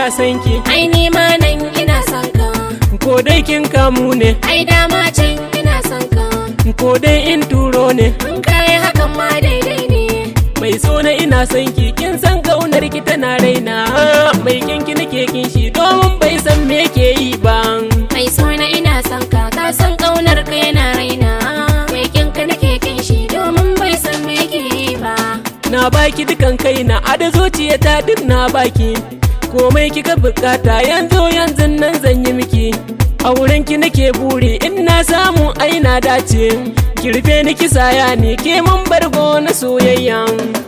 ina son ki. Ai ni ma nan ina son ka. Ko dai kin kamu ne. Ai dama can ina son ka. Ko dai in turo ne. In kai hakan ma daidai ne. Mai so na ina son ki, kin san kaunar ki tana raina. Mai kinki nake kin shi domin bai san me ke yi ba. Mai so na ina son ka, ka san kaunar ka yana raina. Mai kinka nake kin shi domin bai san me ke yi ba. Na baki dukan kaina, a da zuciyata duk na baki. Komai kika bukata yanzu yanzu nan zan yi miki. Auren ki nake buri in na samu ai na dace. Ki rufe ni ki saya ni ke mun bargo na soyayya.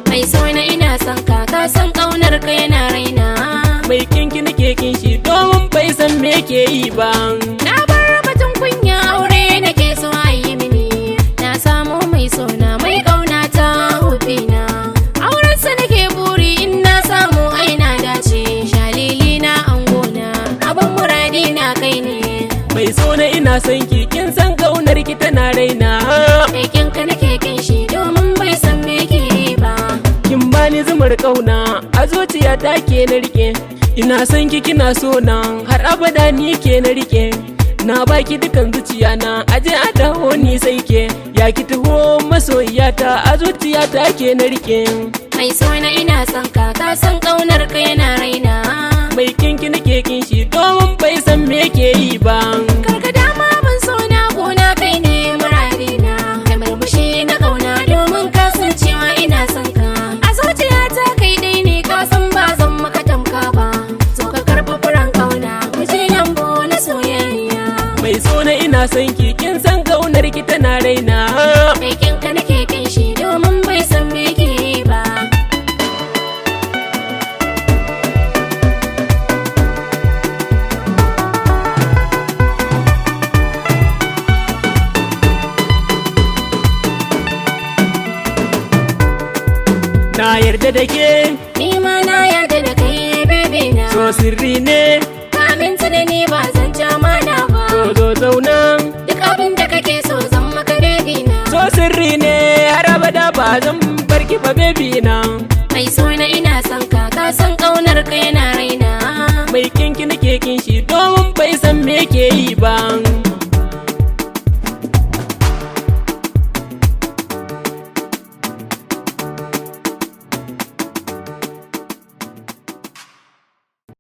Mai so na ina son ka, ka san kaunar ka yana raina. Mai kinki nake kin shi domin bai san me ke yi ba. Na bar batun kunya aure nake so a yi mini. Na samu mai sona mai kauna ta hufina. Aurensa nake buri in na samu ai na dace. Shalili na angona, abin muradi na kai ne. Mai so na ina son ki, kin san kaunar ki tana raina. Mai kinka nake kin shi domin bai san me ke yi ba. Kin bani zumar kauna a zuciyata ke na rike. Ina son ki kina so na har abada ni ke na rike. Na baki dukan zuciya na aje a dawo ni sai ke. Ya ki taho masoyiyata a zuciyata ke na rike. Mai so na ina son ka, ka san kaunar ka yana raina. Mai kinki nake kin shi domin bai san me ke yi ba. Karka dama ban so na gona kai ne muradina. Kai murmushi na kauna domin ka san cewa ina son ka. A zuciyata kai dai ne ka san ba zan maka tamka ba. So ka karɓi furen kauna, mu je lambu na soyayya. Mai so na ina son ki, kin san kaunar ki tana raina. Mai kinka nake kin shi domin bai san me ke yi ba. Na yarda da ke. Ni ma na yarda da kai baby na. So sirri ne. Ka aminta da ni ba zan ci amana ba. So zo zauna. Duk abin da kake so zan maka baby na. So sirri ne har abada ba zan barki ba baby na. Mai so na ina son ka, ka san kaunar ka yana raina. Mai kinki nake kin shi domin bai san me ke yi ba.